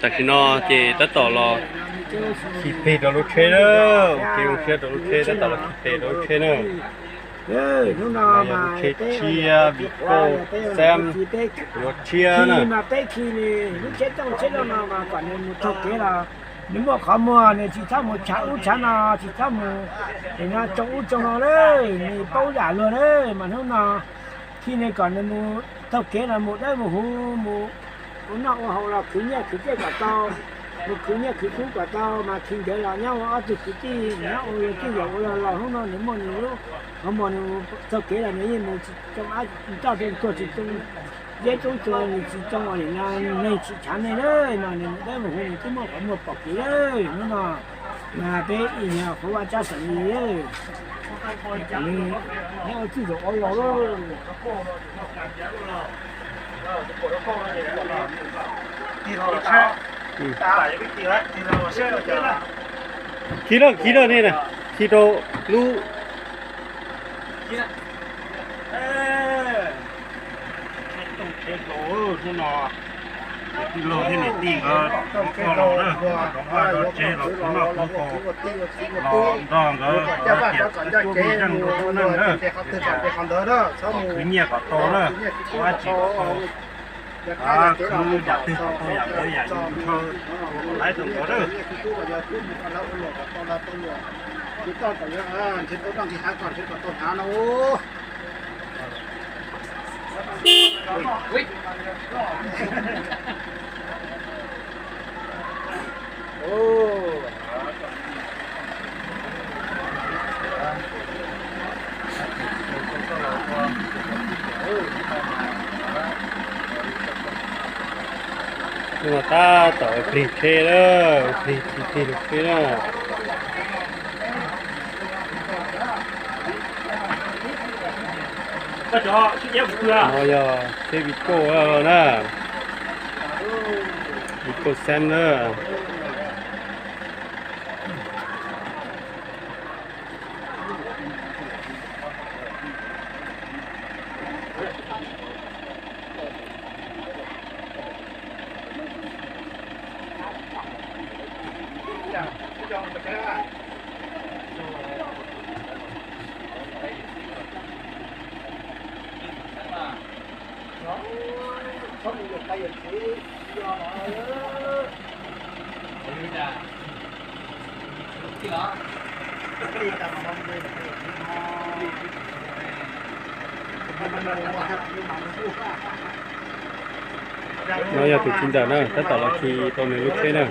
Tam sim no ces tab tom los khi peg rau lub tsheb na, ua kev zoo siab rau lub tsheb, tab tom los khi peg rau lub tsheb na. Hnub no yog lub tsheb tshiab, Vigo Xev, yuav tshiab na. Mas peb khi nws lub tsheb tooj tsheb loj no mas kom nws mus taug kev los nws muaj qhov muag, nws tsis txhob mus tshav ub tshav no, tsis txhob mus no tsoo ub tsoo no lawm, nws paub yam luag lawm. Mas hnub no khi nws kom nws mus taug kev los mus dawb mus huv, mus ua noj ua haus los khwv nyiaj khwv txiaj kom tau, mus khwv nyiaj khwv kub kom tau. Mas khi ntawd los nyob ua ob tug kwv tij, nyob ua tij yaum ua laus laus, hnub no nws muaj nws lub qhov muag, nws taug kev los nws yeej mus tsis tsoo ab toj, tsis tsoo zeb tsoo tsua, nws tsis tsoo ua li no, neeg tsis tshav neeg lawm. Mas nws dawb mus huv nws twb muaj qhov muag pom kev lawm. Hnub no mas peb ib nyuag qhuav ua tsab xeem li, nyob ua tij yaum ua laus lawm. Khi lawm, khi lawm ne, khi rau lub tsheb tooj tsheb hlau. Hnub no tij laug thiab niam tij nkawd coj los na, coj vaj coj tsev los khwv noj khwv haus, los nrog nkawd tias cuab cuab muj zeej rau lub neej na, khwv nyiaj kom tau na, ua dab tsi kom tau, khwv yam twg kom tau yam ntawd yam yus ntshaw, laiv rau nkawd na. Hnub no tab tom ua plig tsheb lawm, ua plig khi plig rau tsheb na. No yog tsheb Vigo na, Vigo Xev na. No yog tus txiv ntxawm na, tab tom los khi rau nws lub tsheb na.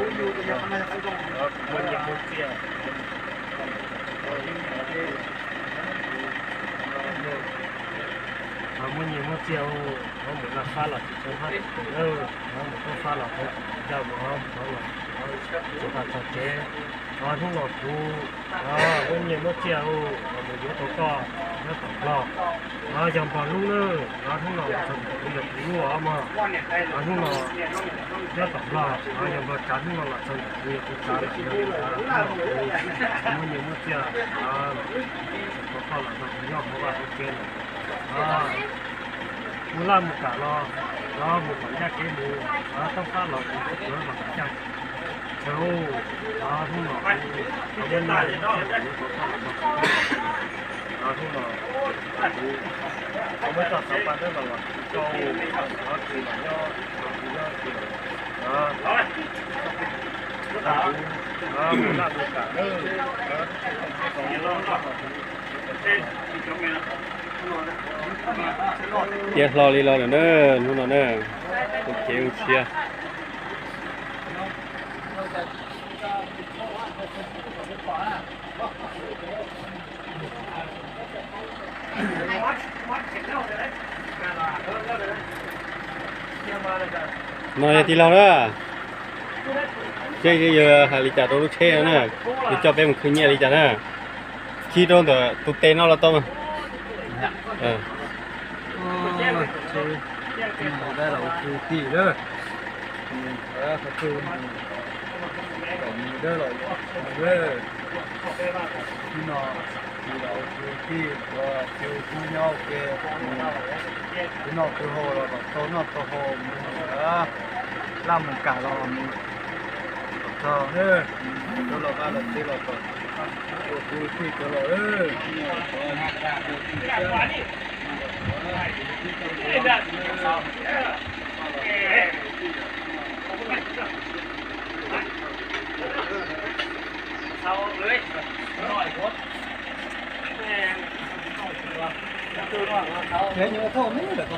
Muaj nyiaj muaj txiaj, mus laj fab los tsis tshua fab, mus tub fab los tsis tshua ncaj, mus mus los tsis tshua tag txog tsev. Hnub no kuv muaj nyiaj muaj txiaj, mus yuav tau koj nyob tom Nplog, yog Nplog lub na. Hnub no txog ntawm kuv yog kuv lub os mog. Hnub no nyob tom Nplog, yog Nplog tsav, hnub no los txog ntawm kuv yog kuv tsav lawm. Hnub no kuv muaj nyiaj muaj txiaj, tau koj los nrog kuv nyob hauv vaj hauv tsev lawm. Mus laj mus kam los, los mus kom ncaj kev mus, tub fab los kuv tub fab los kom ncaj. Txawm hnub no kuv muaj nyiaj muaj txiaj, kuv tau koj los nrog kuv nyob. Hnub no kuv muab txoj xov paj dawb los los kuv rau, tsis los nyob, kuv nyob tsis los. Kuv mus laj mus kam lawm. Tiav hlo li los lawm na, hnub no na, ua kev zoo siab. No yog tij laug na, seb yog hais li cas rau lub tsheb no na, nws coj peb mus khwv nyiaj li cas na. Khi rau ntawm tus tes no los tau mas. Dab los ua kwv tij lawm, qhov twg kom mus dab los ua kwv no, kwv los ua kwv tij, kwv tij nyob ua ke, kwv noj kwv haus los kom tau noj tau haus mus lawm. Laj mus kam los mus kom txog, cov los vaj los tsev los kom ua kuv tij cov los. Ces nyuag thauj me lawm ko.